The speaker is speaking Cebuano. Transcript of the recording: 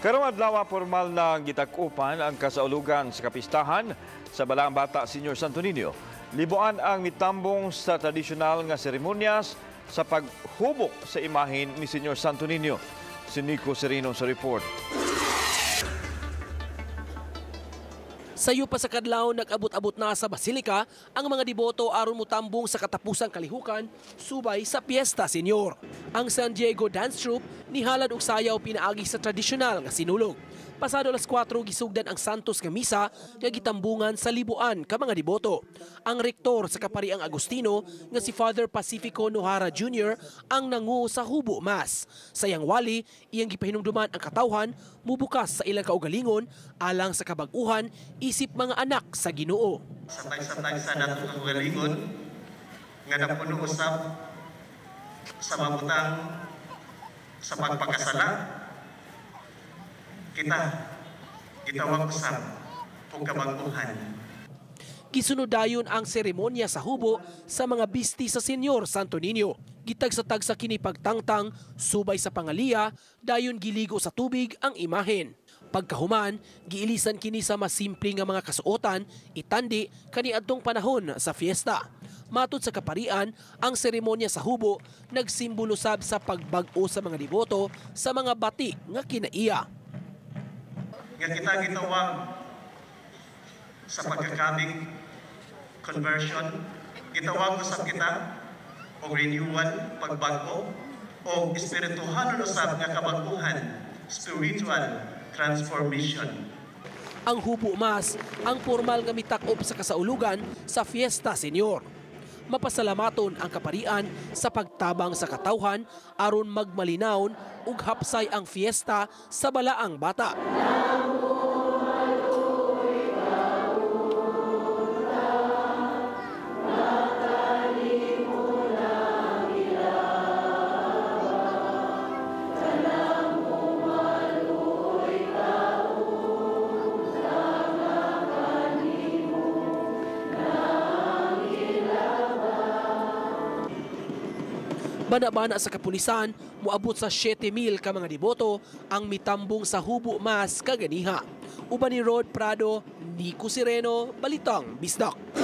Karong adlaw formal na gitak-upan ang kasaulugan sa kapistahan sa Balaang Bata Senior Santo Niño. Libuan ang mitambong sa tradisyonal nga seremonyas sa paghubok sa imahin ni Senior Santo Niño. Si Nico Serino sa report. Sayo pa sa kadlaw, nag-abot-abot na sa basilika ang mga deboto aron motambong sa katapusang kalihukan subay sa Piyesta Senyor. Ang San Diego Dance Troupe nihalad og sayaw pinaagi sa tradisyonal nga sinulog. Pasado alas 4 gisugdan ang Santos nga misa nga gitambungan sa libuan ka mga deboto. Ang rektor sa Kapariang Agustino nga si Father Pacifico Nohara Jr. ang nangu sa hubo mass. Sa iyang wali, iyang gipahinumduman ang katawhan mubukas sa ilang kaugalingon alang sa kabag-uhan isip mga anak sa Ginoo. Sa tagsa-tagsa natong kaugalingon nga napuno usab sa mabutang sa pagpakasala, kita gitawag usab og kabag-uhan. Gisunod dayon ang seremonya sa hubo sa mga bisti sa Senyor Santo Niño. Gitagsa-tagsa kini pagtangtang subay sa pangaliya, dayon giligo sa tubig ang imahen. Pagkahuman, giilisan kini sa mas simple nga mga kasuotan, itandi kaniadtong panahon sa fiesta. Matod sa kaparian, ang seremonya sa hubo nagsimbolo sab sa pagbag-o sa mga deboto sa mga bati nga kinaiya. Nga kita gitawag sa pagkakamig, conversion, gitawag usab kita og renewal, pagbag-o, o espirituhanon usab nga kabag-uhan, spiritual transformation. Ang hubo mas ang formal nga mitak-op sa kasaulugan sa Fiesta Senyor. Mapasalamaton ang kaparian sa pagtabang sa katawhan aron magmalinawon ug hapsay ang fiesta sa Balaang Bata. Bana-bana sa kapulisan, moabot sa 7,000 ka mga deboto ang mitambong sa hubo mas kaganiha. Uban ni Rod Prado, Nico Sereno, Balitang Bisdak.